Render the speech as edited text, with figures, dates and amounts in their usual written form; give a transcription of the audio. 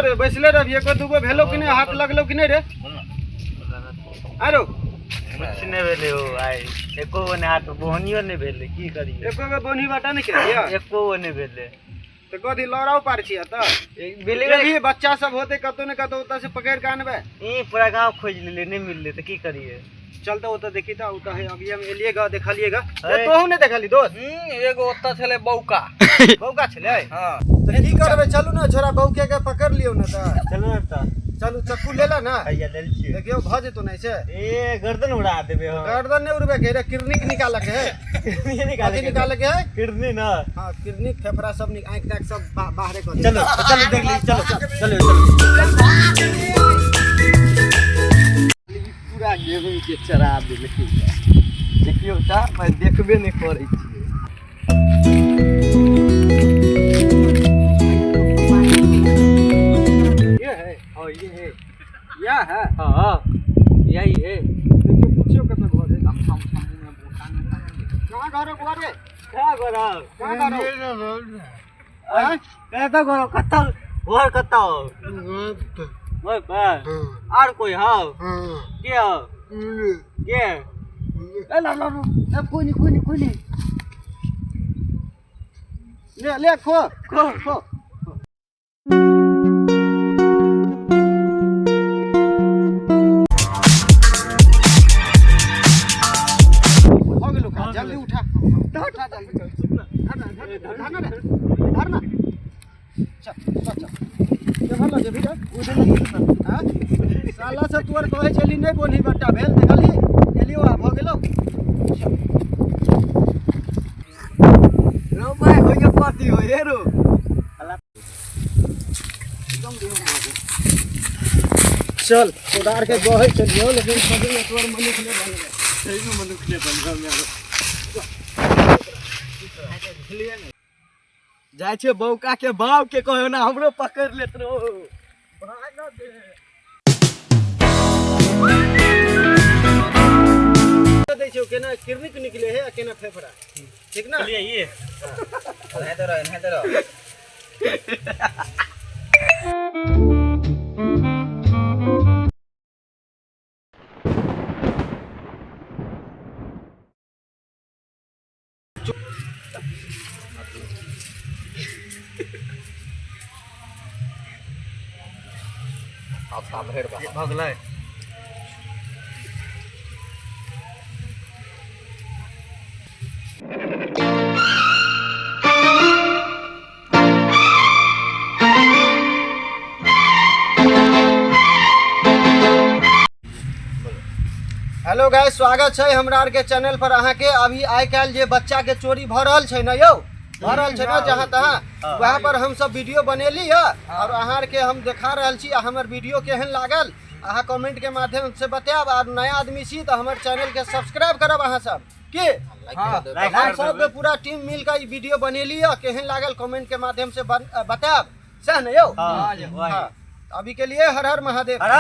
रे बैसले रहबी, एको दूगो भेलो कि नहि, हाथ लगलो कि नहि रे? आरो कुछ नहि भेलै हो आइ, एको गो नहि हाथ, बोहनियो नहि भेलै, की करियै? एको गो बोनी बाटा नहि केलियै? एको गो नहि भेलै। तऽ कथी लड़ाउ पार छियै तऽ? भेलै जे भी बच्चा सब होतै कतौ ने कतौ ओतऽ से पकड़ि कऽ आनबै। ई पूरा गाँव खोजि लेलियै, नहि मिललै, तऽ की करियै? चल तऽ ओतऽ देखी तऽ ओतऽ है। अभी हम एलियै ग, देखलियै ग। है। तोहू नहि देखली दोस्त? एगो ओतऽ छलै बौका। बौका छलै? हँ। तऽ की करबै? चलू ने, छोरा बौके के पकड़ लियौ ने तऽ। चलू ने तऽ। चलू, चक्कू लेला ने? हैया लेल छियै। देखियौ, भऽ जेतौ ने ऐसे? ए, गर्दन उड़ा देबै हम। गर्दन नहि उड़बे के रे, किडनी के निकालऽ के है। किडनी निकाले? कथी निकालऽ के है? किडनी ना। हाँ, किडनी, फेफड़ा सब, आँखि ताँखि सब बाहरे कऽ देबै। चलो चलो, देख ली, चलो चलो चलो। पूरा गेहूँ के चरा देलकै। देखियौ तऽ, मैं देखबे नहि करै छियै। ये है? हाँ, ये है। या है? हाँ, यही है। देखियौ, पूछियौ कतऽ घर है। कहाँ घर है बुआ रे? क्या करब? कहाँ घर हो? आँय? कतऽ घर, कतऽ घर, कतऽ घर पर? आर कोई हौ के? हौ के? ए ला ला ला, ए, कोई नहीं, कोई नहीं, कोई नहीं। ले ले, खो खो खो। हो गेलो का? जल्दी उठा, उठा जल्दी। धर ना, धर ना रे, धर ना। चल चल चल, केम्हर लऽ जेबही रे? हाँ? साला से तोर कहै छली नहि बोनी बट्टा भेल, देखलही, एलियो आ भऽ गेलौ। रौ भाइ, होइए कथी हो हे रौ? चल, कोदार के गहै चलियो, लेकिन सभी में तोर मनुख नहि बनबै। सही में मनुख नहीं बन रहा। जाइ छियै बौका के बाप के कहियो ना हमरो पकड़ लेत रहो। दै छियौ केना किडनी के निकले है आ केना फेफड़ा, ठीक ना? चलिए ये। एनाहिते रह। भऽ गेलै। हेलो गाइस, स्वागत छै हमरा आरके चैनल पर अहाँके। अभी आइ काल्हि जे बच्चा के चोरी भऽ रहल छै ने यौ, भऽ रहल छै ने जहाँ तहाँ, वएह पर हम सब वीडियो बनेली है और अहाँ आरके हम देखा रहल छी। आ हमर वीडियो केहन लागल, अहाँ कमेंट के माध्यम से बतायब। और नया आदमी छी तऽ हमर चैनल के सब्सक्राइब करब अहाँ सब की। लाइक हम कर सब देबै। पूरा टीम मिल के ई वीडियो बनेली है, केहन लागल कमेंट के माध्यम से बतायब, सएह ने यौ? हाँ, वही। हाँ, अभी के लिए हर हर महादेव। हर